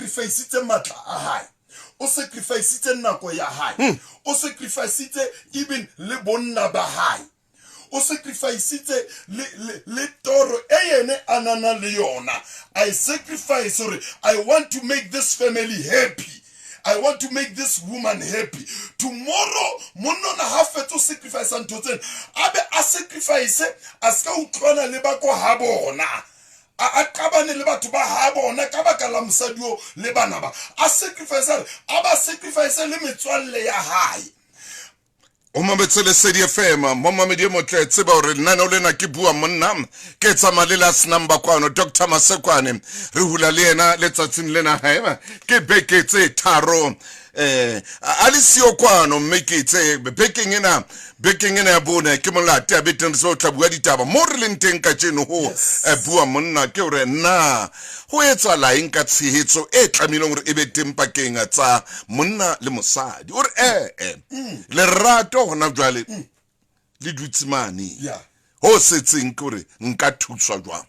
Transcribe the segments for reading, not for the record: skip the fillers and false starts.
sacrificitse matla a hae, o sacrificitse nako ya hae, o sacrificitse even le bonna ba hae, o sacrificitse le toro e yene a nana le yona. I sacrifice hore I want to make this family happy, I want to make this woman happy. Tomorrow monna ona ha fetsa ho sacrifice ntho tsena, a be a sacrifice a ska utlwana le ba ko ha bona, a qabane le batho ba ha bona ka baka la mosadi o le bana ba, a sacrifice a re a ba sacrifice le metswalle ya hae. O mametse Lesedi FM, momamedi e motle, tseba hore lenaneo lena ke Bua Monna. Ke tsamaya le last number kwano, Dr Masekwane, re hula le yena letsatsing lena. Haeba ke beke tse tharo a le siyo kwano, mme ke tse bekeng ena ya bone ke molate a beteng re se o tla bua ditaba mo re leng teng kajeno ho Bua Monna. Ke hore na ho etsahala eng ka tshehetso e tlamehileng hore e be teng pakeng tsa monna le mosadi? O re ee, lerato hona jwale le dutse mane, ho setseng ke hore nka thuswa jwang.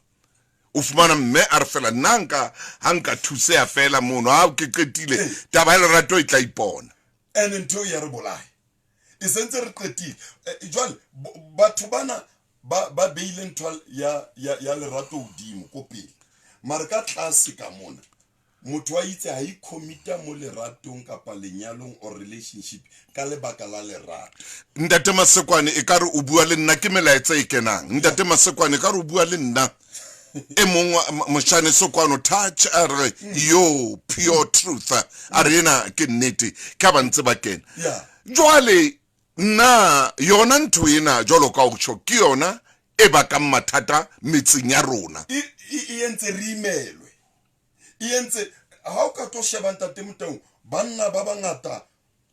O fumana mme a re fela nna nka ha nka thuseha fela mono, ha ke qetile taba ya lerato e tla ipona. And ntho ya re bolae e sentse re qetile. Jwale batho bana ba beile ntho ya lerato hodimo ko pele, mare ka tlase ka mona motho wa itse ha i-commita mo leratong kapa lenyalong or relationship ka lebaka la lerato. Ntate Masekwane, e ka re o bua le nna, ke melaetsa e kenang. Ntate Masekwane, e ka re o bua le nna. E mong moshane Sekwano touch a re yo pure truth, a re ena ke nnete, ke a ba ntse ba kena. Jwale nna yona ntho ena jwalo ka o tjho, ke yona e bakang mathata metseng ya rona. E entse re imelwe, e entse ha o ka tlo sheba, ntate Motaung, banna ba bangata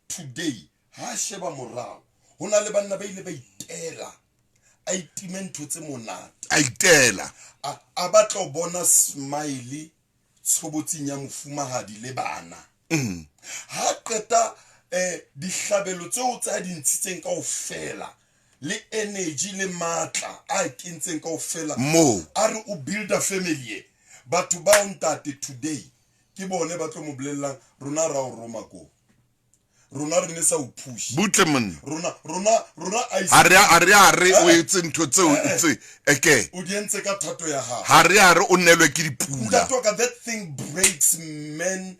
today ha sheba morao, ho na le banna ba ile ba itela, a itime ntho tse monate, a itela, a batla ho bona smile tshobotsing ya mofumahadi le bana. Ha qeta dihlabelo tseo tsa di ntshitseng kaofela le energy le matla a kentseng kaofela mo a re o builda family e batho bao, ntate, today ke bone ba tlo mo bolellang, rona ra o roma ko, rona re ne sa o push. Butle monna. Rona a Ha re a re o etse ntho tseo tse eke. O di entse ka thato ya hao. Ha re a re o nelwe ke dipula. Ntate wa ka, that thing breaks men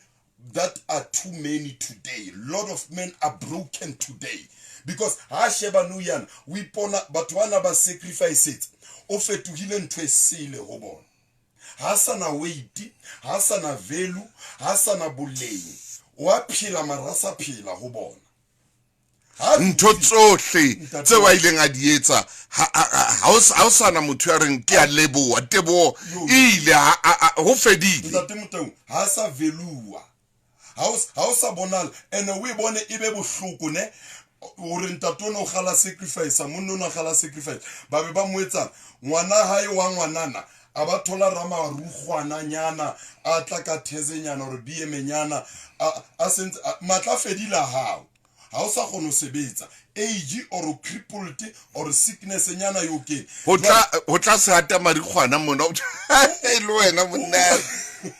that are too many today. Lot of men are broken today because ha sheba nou yana, o ipona batho bana ba sacrificetse, o fetohile ntho e sele ho bona, ha sana weight, ha sana value, ha sana boleng. O a phela mara a sa phela ho bona. Ntho tsohle tseo a ileng a di etsa, ha o sana motho ya reng ke a leboha, teboho e ile, ho fedile. Ntate Motaung, ha sa valua, ha o sa bonala, ene o e bone e be bohloko ne hore ntate o ne o kgala sacrifice, monna o ne a kgala sacrifice, ba be ba mo etsang ngwana hae wa ngwanana, a ba thola ramarukgwananyana a tla ka thezenyana hore biemenyana a sentse matla a fedile a hao, ha o sa kgone ho sebetsa, age or crippled or sickness nyana yo keng. Ho tla se hata marikgwana mona e le wena monna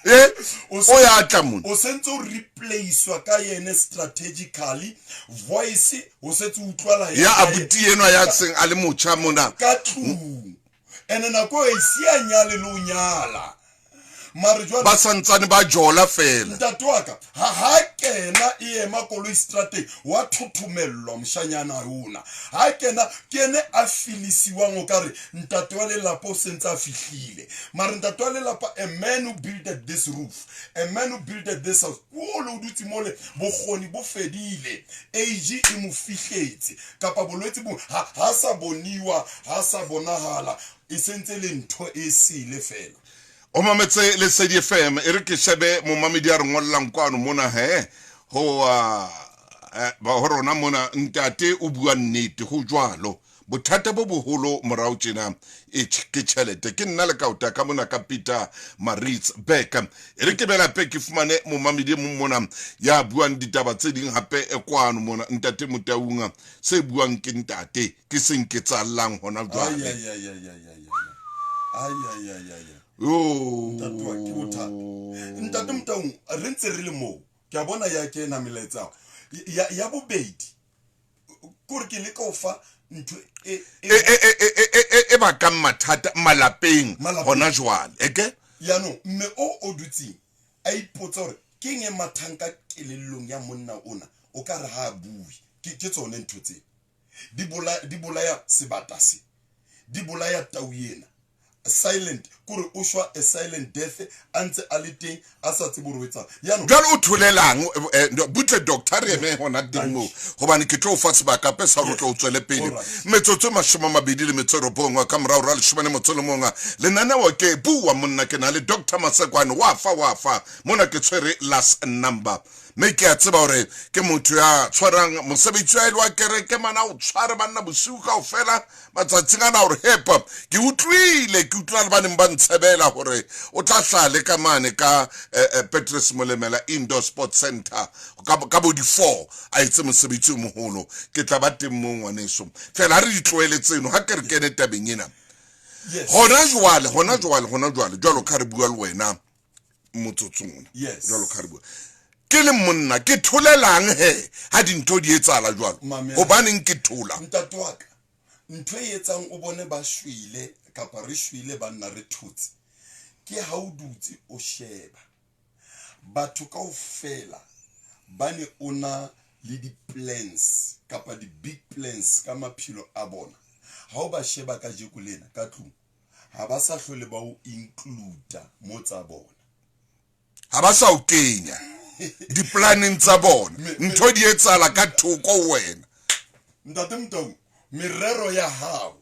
e o ya tla mona. O sentse o replacewa ka yene strategically, voice o setse o utlwala ya abuti enwa ya seng a le motjha mona. Ka tlung, ene nako e si a nyale le o nyala, mare jwale ba santsane ba jola fela. Ntate wa ka, ha kena e ema koloi strateng, wa thothomellwa moshanyana ona ha kena, ke ene a filisiwang o kare ntate wa lelapa o sentse a fihlile. Mare ntate wa lelapa, a man who built this roof, a man who built this house, ole o dutse mole, bokgoni bo fedile, age e mo fihletse kapa bolwetse bo ha sa boniwa, ha sa bonahala, e sentse le ntho e sele fela. O mametse Lesedi FM. E re ke shebe momamedi a re ngollang kwano mona he ho ba ho rona mona. Ntate o bua nnete, ho jwalo, bothata bo boholo morao tjena e ke tjhelete. Ke nna le kaota ka mona ka Peter Maritz Beck. E re ke bela pe ke fumane momamedi e mong mona ya buang ditaba tse ding hape e kwano mona. Ntate Motaunga, se buang ke ntate ke seng ke tsallang hona jwale. Ai, ai, ai, ai, ai, ai, ai. Ai, ai, ai, ai, ai. Ntate wa ke bothata. Ntate Motaung, re ntse re le moo, ke a bona ya kena melaetsa ya ya bobedi. Kore ke leka ho fa ntho e e e e e e e bakang mathata malapeng hona jwale. Eke? Yaanong mme o o dutseng a ipotsa hore ke eng e mathang ka kelellong ya monna ona, o ka re ha a bue. Ke ke tsone ntho tse. Di bolaya di bolaya sebata se. Di bolaya tau ena. Silent kore o shwa a silent death a ntse a le teng a sa tsebe hore o etsang. Jaanong Jwale o tholelang eh, eh, butle doctor re eme hona teng moo gobane ke tlo o fa sebaka pe sa gore o tlo o tswele pele. Metsotso e 29 ka morago ra 11 lenaneo ke bua monna ke na le Doctor Masekwane wa fa wa fa mona ke tshwere last number mme ke a tseba gore ke motho ya tshwarang mosebetsi wa ele wa kereke mana o tshware banna bosiu kao fela matsatsing ana gore hepa ke utlwile ke utlwa le ba neng ba ntshebela gore o tla hlaha le ka mane ka eh, eh, Petrus Molemela Indoor Sports Center ka, ka bo di-four a etse mosebetsi o mogolo ke tla ba teng moo ngwaneso fela ha re di tlohele tseno ha ke re kene tabeng ena gona jwale gona jwale gona jwale jwalo ka re bua le wena motsotsong ona Yes. jwalo ka re bua ke le monna ke tholelang he ha dintho di etsala jwalo Mamela. gobaneng ke thola Ntate wa ka, ntho e etsang o bone ba shwele kapa re shwele banna re thotse ke ha o dutse o sheba batho kaofela ba ne o na le di-plans kapa di-big plans ka maphelo a bona. Ha o ba sheba kajeko lena ka tlung ha ba sa hlole ba o includa mo tsa bona. Ha ba sa o kenya diplaneng tsa bona, ntho di etsala ka thoko ho wena. Ntate Motaung, merero ya hao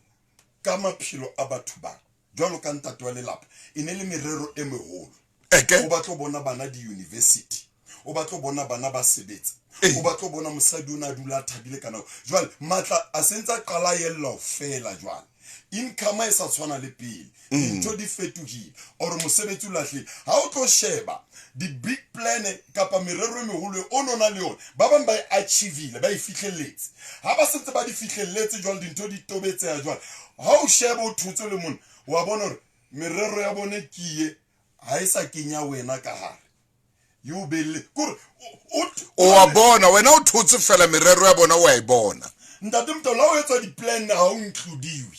ka maphelo a batho ba jwalo ka ntate wa lelapa e ne le merero e meholo. Eke. O batla ho bona bana di-university, o batla ho bona bana ba sebetsa, o batla ho bona mosadi o ne a dula a thabile ka nako. Jwale matla a sentse a qala a ella ho fela jwale. Income e sa tshwana le pele, dintho di fetohile or mosebetsi o lahlehile. Ha o tlo sheba di-big plan kapa merero e meholo o no na le yona, ba bang ba e achievile, ba e fihlelletse. Ha ba sentse ba di fihlelletse jwale dintho di tobetseha jwale. Ha o sheba o thotse le mona, wa bona hore merero ya bone ke ye ha e sa kenya wena ka hare. You be le kore o a bona wena o thotse fela merero ya bona o a e bona. Ntate Motolo, ha o etswa di-plan ha o includiwe.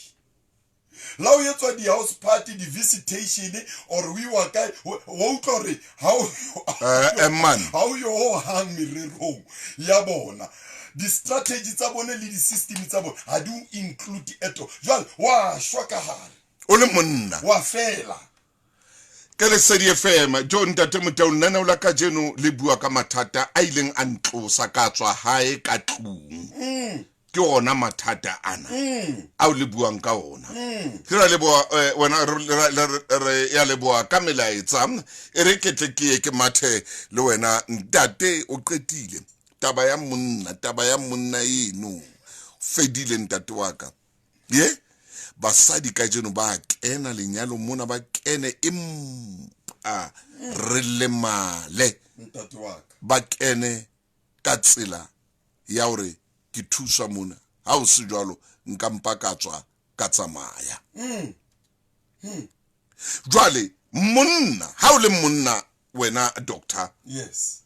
La o etswa di-house party, di-visitation or o iwa kae, wa utlwa hore ha o man. Ha o yo hohang mererong ya bona. Di-strategy tsa bone le di-system tsa bone ha di o include at all. Jwale wa shwa ka hare. O le monna. Wa fela. Ke Lesedi FM, jo ntate Motau lenaneo la kajeno le bua ka mathata a ileng a ntlosa ka tswa hae ka tlung. Mm. Ke ona mathata ana mm. ao le buang ka ona. Mm. Re ra leboha eh, wena re ya leboha ka melaetsa e re ke tle ke ye ke mathe le wena ntate o qetile taba ya monna taba ya monna eno fedile ntate wa ka. Ye basadi kajeno ba kena lenyalong mona ba kene empa re lemale Ntate wa ka. ba kene ka tsela ya hore ke thuswa mona ha o se jwalo nka mpa ka tswa ka tsamaya. Jwale monna ha o le monna wena doctor Yes.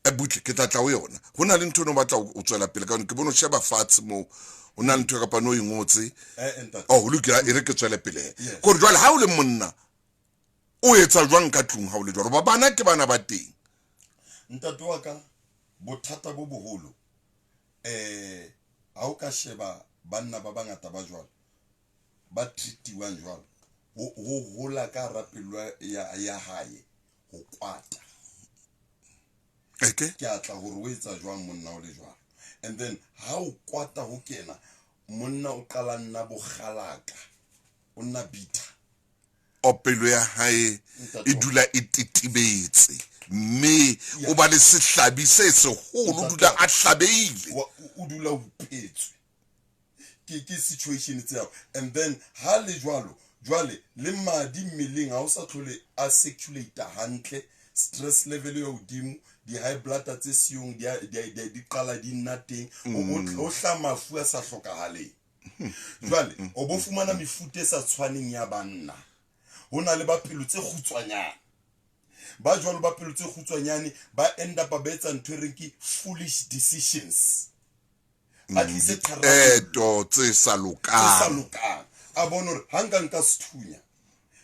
E butle ke tla tla ho yona ho na le ntho eno batla o tswela pele ka yone ke bone o sheba fatshe moo o na le ntho kapa no e ngotse eh, eh, oh ho lokela e re ke tswele pele kore jwale ha o le monna o etsa jwang ka tlung ha o le jwalo ba bana ke bana ba teng ntate wa ka bothata bo boholo eh ha o ka sheba banna ba bangata ba jwalo ba treatiwang jwalo ho hola ka hara pelo ya hae ho kwata okay ke a tla gore o etsa jwang monna o le jwalo and then ha o kwata ho kena monna o qala nna bogalaka o nna bitter o pelo ya hae e dula e tetebetse mme o ba le sehlabi se seholo o dula a hlabeile o dula o upetswe ke ke situation tseo and then ha le jwalo jwale le madi mmeleng ha o sa tlhole a circulate hantle stress level ya hodimo di-high blood tse siyong di qala di nna teng o hla mafu a sa hlokahaleng jwale o bo fumana mefuta e sa tshwaneng ya banna. Ho na le ba pelo tse kgutshwanyane. Ba jwalo ba pelo tse kgutshwanyane ba end up ba etsa ntho e reng ke foolish decisions. A tlise tharabolo. Tse sa lokang. Tse sa lokang. A bone hore ha nka nka sethunya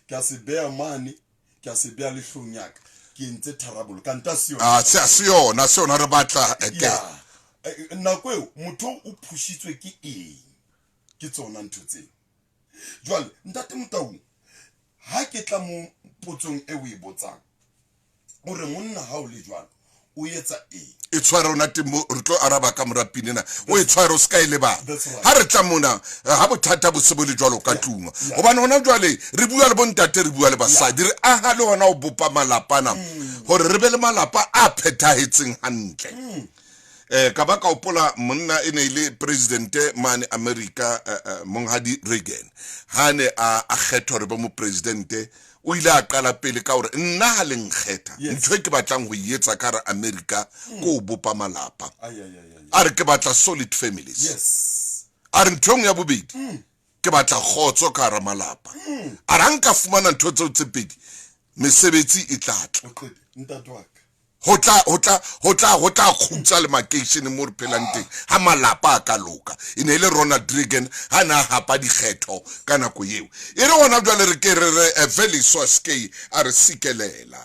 ke a se beha mane, ke a se beha le hlong ya ka, ke entse tharabolo. Kante ha se yona. Ah, se se yona, se yona re batla ke. Ya. Nako eo motho o phushitswe ke eng? Ke tsona ntho tseo. Jwale ntate Motaung, ha ke tla mo potsong e o e botsang, o re monna ha o le jwalo o etsa eng? E tshware ona teng mo re tlo araba ka mora pina ena. O e tshware o se ka e lebala. Ha re tla mona ha bothata bo se bo le jwalo ka tlung. Hobane hona jwale re bua le bontate re bua le basadi re aha le hona ho bopa malapa ana hore re be le malapa a phethahetseng hantle. Eh, ka ba ka hopola monna e ne e le presidente mane America eh, eh, monghadi Reagan ha ne a a kgethwa hore ba mopresidente o ile a qala pele ka hore nna ha le nkgetha ntho e ke batlang ho e etsa ka hara America ke ho bopa malapa. A re ke batla solid families. Yes. A re ntho e nngwe ya bobedi ke batla kgotso ka hara malapa. A re ha nka fumana ntho tseo tse pedi mesebetsi e tla tla. Ntate wa ka. Ho tla, ho tla, ho tla, ho tla kgutsa le makeisheneng mo re phelang teng ha malapa a ka loka. E ne e le Ronald Reagan ha na hapa dikgetho ka nako eo. E re hona jwale re ke re re eh, Veliswa Skei a re sikelela.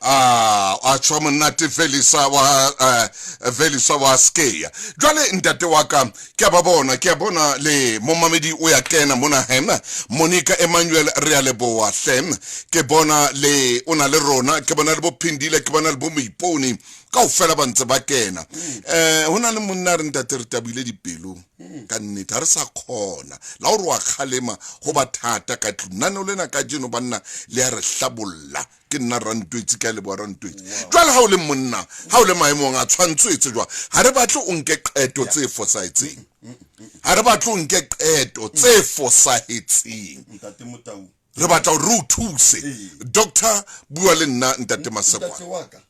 Ah, a tshwa monate Velisa wa eh, Veliswa wa Skei. Jwale ntate wa ka ke a ba bona, ke a bona le momamedi o ya kena mona hem. Monica Emmanuel re a leboha hle. Ke bona le o na le rona, ke bona le bo Phindile, ke bona le bo Moipone kaofela ba ntse ba kena. Eh ho na le monna a re ntate re tabohile dipelo ka nnete ha re sa kgona. La hore wa kgalema ho ba thata ka tlung. Lenaneo lena kajeno banna le a re hlabolla. Ke nna Rantwetsi, ke a leboha Rantwetsi. Jwale ha o le monna, ha o le maemong a tshwantse o etse jwang? Ha re batle o nke qeto tse fosahetseng. Ha re batle o nke qeto tse fosahetseng. Ntate Motau. Re batla hore re o thuse. Doctor, bua le nna Ntate Masekwana. Ntate wa ka,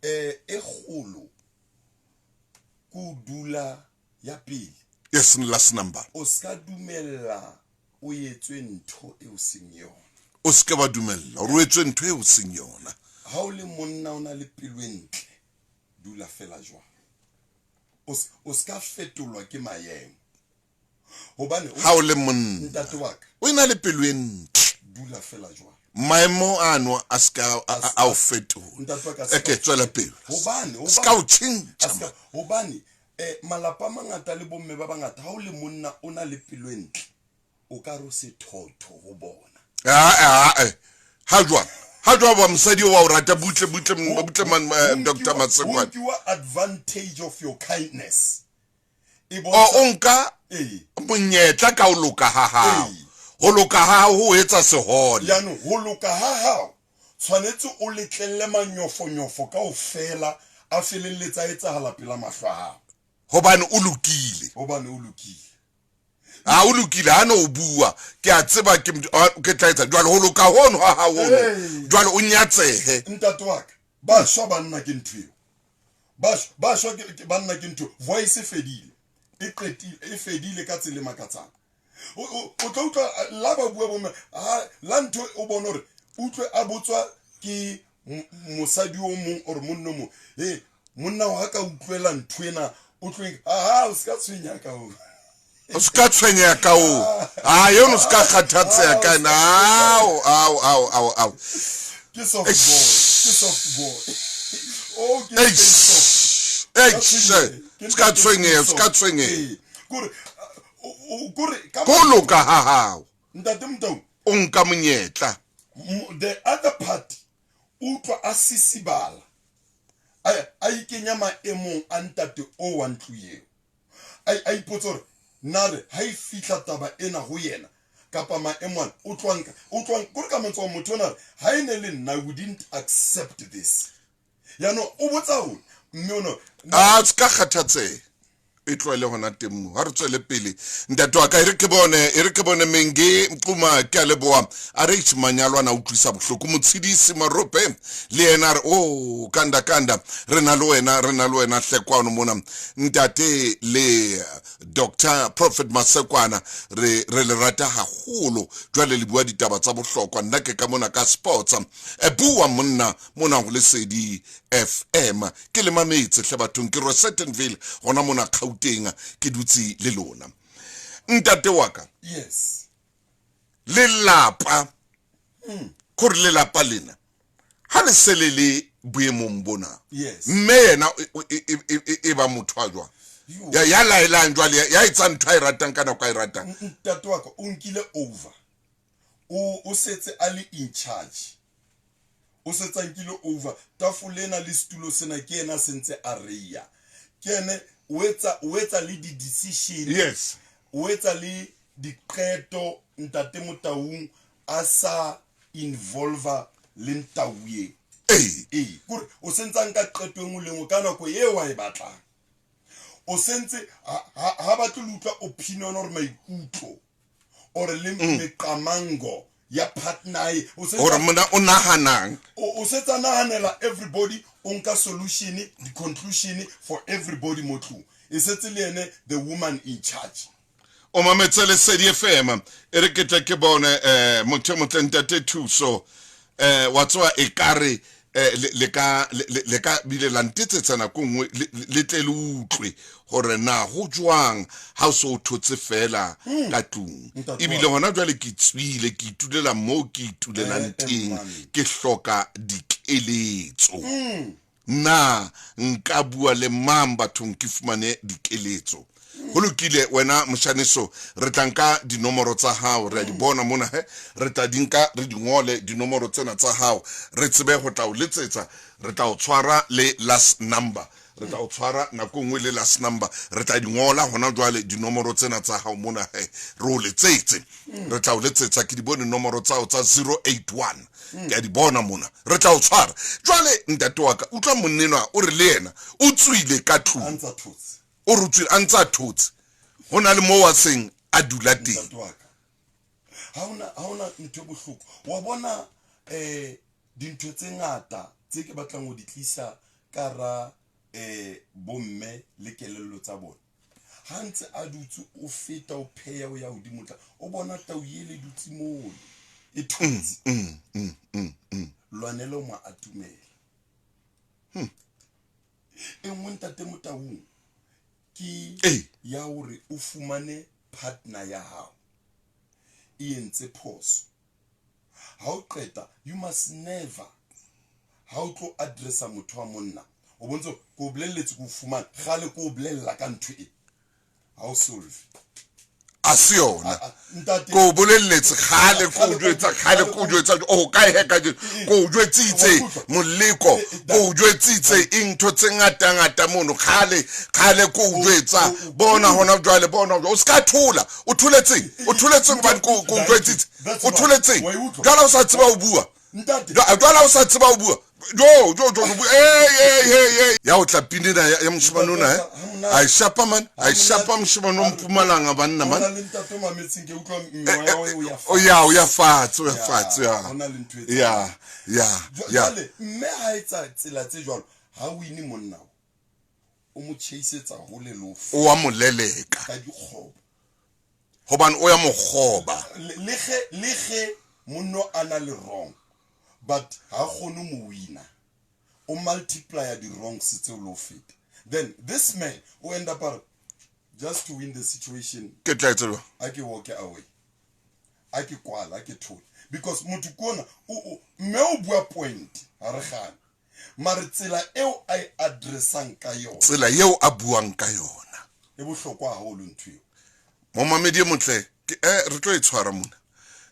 eh, e kgolo ke ho dula ya pele. Yes, last number. O ska dumella o etswe ntho e o seng yona. O se ke wa dumella hore o etswe ntho e o seng yona. Ha o le monna o na le pelo e ntle, dula fela jwalo. O se ka fetolwa ke maemo. Hobane ha o le monna, ntate wa ka, o ena le pelo e ntle, dula fela jwalo. Maemo ano a se ka a o fetola. Ntate wa ka, e ke tswela pele. Hobane, se ka o tjhentjha. Hobane malapa a mangata le bomme ba bangata, ha o le monna o na le pelo e ntle, o ka re o sethotho ho bona. Ha jwang? Ha jwang wa mosadi o wa o rata butle butle butle man Doctor Masekwane. Ho nkiwa advantage of your kindness. E O nka monyetla ka ho loka ha hao. Ho loka ha hao ho etsa sehole. Jaanong ho loka ha hao tshwanetse o letlelle manyofonyofo kaofela a felelletsa a etsahala pela mahlo a hao. Hobane o lokile. Hobane o lokile. Ha o lokile ha no o bua ke a tseba ke ke tla etsa jwale ho loka hono ha hao hono jwale o nyatsehe. Ntate wa ka ba shwa banna ke ntho eo. Ba shwa ba shwa ke banna ke ntho voice e fedile e qetile e fedile ka tsela e makatsang. O tla utlwa la ba bua bomme la ntho o bone hore utlwe a botswa ke mosadi o mong or monna o mong e monna wa ka utlwela ntho ena o tlweng a o se ka tshwenya ka o o se ka tshwenyeha ka o a yone o se ka kgathatseha ka ena ao ao ao ao ao ke soft boy ke soft boy o ke soft se ka tshwenyeha se ka tshwenyeha kore kore ko loka ha hao ntate Motau o nka monyetla the other party utlwa a sisibala a ikenya maemong a ntate o wa ntlo eo a ipotsa hore na re ha e fihla taba ena ho yena kapa maemo ana o tloa nka o tloa kore ka mantswe a motho ona re ha e ne le nna we didn't accept this yaanong o botsa hore mme ono a se ka kgathatseha. E tlohele hona teng moo. Ha re tswele pele ntate wa ka, e re ke bone, e re ke bone Menge Nquma, ke a leboha. A re itse manyalo ana a utlwisa bohloko. Motshedisi Marope le yena a re, oh, kanda kanda, re na le wena, re na le wena hle kwano mona. Ntate le Doctor Prophet Masekwana, re re le rata haholo. Jwale le bua ditaba tsa bohlokwa. Nna ke ka mona ka sports. E bua monna mona ho Lesedi FM. Ke le mametse hle bathong, ke Rosettenville gona mona Gauteng, ke dutse le lona. Ntate wa ka. Yes. Lelapa. Gore lelapa lena ha le se le le boemong bona. Yes. Mme yena e ba motho a jwang? Ya ya laelang jwale, ya etsang ntho a e ratang ka nako a e ratang. Ntate wa ka o nkile over. O setse a le in charge. O setse a nkile over. Tafole ena le setulo sena ke yena a sentse a reya. Ke ene o etsa, o etsa le di-decision. Yes. O etsa le diqeto ntate Motaung a sa involva le Ntauye. Ee. Ee, kore o sentse a nka qeto e nngwe le nngwe ka nako eo a e batlang. O sentse ha batle le utlwa opinion or maikutlo or le meqamango ya partner e. O sentse Hore mona o nahanang. O setse a nahanela everybody, o nka solution, the conclusion for everybody mo tlung. E setse le ene the woman in charge. O mametse Lesedi FM. E re ke tle ke bone motho e motle ntate Thuso. Wa tseba ekare le ka le ka bile la ntetsetsa nako nngwe le tle le utlwe hore na ho jwang ha o se o thotse fela ka tlung. Ebile hona jwale ke tswile, ke itulela moo ke itulelang teng, ke hloka dikeletso. Na nka bua le mang bathong ke fumane dikeletso? Ho lokile wena moshaneso, re tla nka dinomoro tsa hao, re a di bona mona he, re tla di nka re di ngole dinomoro tsena tsa hao, re tsebe ho tla o letsetsa, re tla o tshwara le last number, re tla o tshwara nako nngwe le last number, re tla di ngola hona jwale dinomoro tsena tsa hao mona he, re o letsetse, re tla o letsetsa. Ke di bone nomoro tsa hao tsa 081, ke a di bona mona, re tla o tshwara. Jwale ntate wa ka, utlwa monnenwa o re le yena o tswile ka tlung, o re o tswile a ntse a thotse, ho na le moo a seng a dula teng. Ntate wa ka, ha ona, ha ona ntho e bohloko. Wa bona, dintho tse ngata tse ke batlang ho di tlisa ka ra bomme le kelello tsa bona. Ha ntse a dutse o feta o pheya o ya hodimo tla, o bona tau ele dutse mono e thotse. Lwanelo mo atumela. E nngwe ntate Motaung ke ya hore o fumane partner ya hao e entse phoso. Ha o qeta, you must never, ha o tlo addressa motho wa monna, o bontshe hore ke o bolelletse ke o fumane kgale, ke o bolella ka ntho e, ha o solve. A se yona. Ke o bolelletse kgale, ke o jwetsa kgale, ke o jwetsa, o kae he kajeno? Ke o jwetsitse moleko, ke o jwetsitse eng ntho tse ngata ngata mono kgale, kgale ke o jwetsa. Bona hona jwale, bona jwale. O ska thola, o tholetseng, o tholetseng hobane ke o jwetsitse. O tholetseng. Jwale o sa tseba ho bua. Jwale o sa tseba ho bua. Jo, jo, jo, jo, hey, hey, hey, hey. Ya o tla pinena ya moshemane ona, eh? A e shapa, man. A e shapa moshemane o Mpumalanga, banna, man. O ya, o ya fatshe, o ya fatshe, ya. Ya, ya, ya. Jwale, mme ha etsa tsela tse jwalo, ha o wine monna o. O mo cheisetsa hole le ho feta. O wa mo leleka. Ka dikgobo. Hobane o ya mo kgoba. Le ge, le ge monno a na le wrong, but ha kgone mo wina. O multiplya di wrongs tseo le ho feta. Then this man o end up a re, just to win the situation, Ke tla etsa jwang? A ke walk away. A ke kwala, a ke thole. Because motho ke ona, o, o, mme o bua point, ha re gane. Mare tsela eo a e addressang ka yona, tsela eo a buang ka yona e bohlokwa haholo ntho eo. Momamedi e motle, ke re tlo e tshwara mona.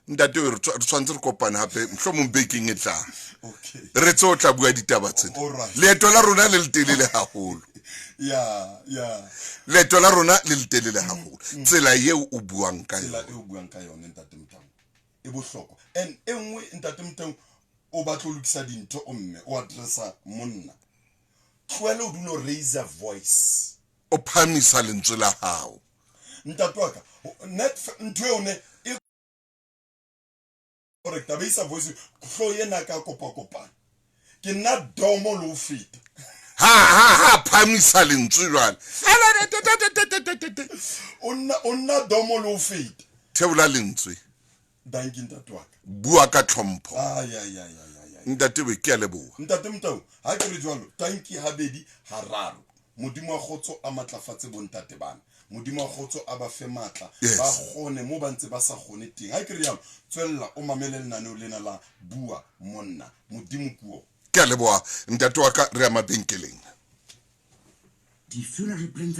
Ntate o re tshwantse re kopane hape mohlomong bekeng e tlang. Okay. Re tso tla bua ditaba tsena. All right. Leeto la rona le letelele haholo. Ya, ya. Leeto la rona le letelele haholo. Tsela eo o buang ka Tsela yona. eo o buang ka yona ntate Motaung e bohlokwa. And e nngwe ntate Motaung o batla ho lokisa dintho o mme o addressa monna. Tlohela o dula o raise voice. O phahamisa lentswe la hao. Ntate wa ka, net ntho eo ne e correct a beisa voice hlo ena ka kopa kopana. Ke nna domo le ho feta. Ha ha ha phahamisa lentswe jwale. O nna o nna domo le ho feta. Theola lentswe. Danki ntate wa ka. Bua ka tlhompho. Ay ay ay ay ay. Ntate we ke a leboha. Ntate Motau, ha ke re jwalo, tanki habedi hararo. Modimo wa kgotso a matlafatse bontate bana. Modimo wa kgotso a ba fe matla, Yes. ba kgone mo ba ntse ba sa kgone teng. Ha ke re jalo, tswella o mamele lenaneo lena la Bua Monna. Modimo kuo. Ke a leboha ntate wa ka, re ya mabenkeleng. Di-funeral plan tsa.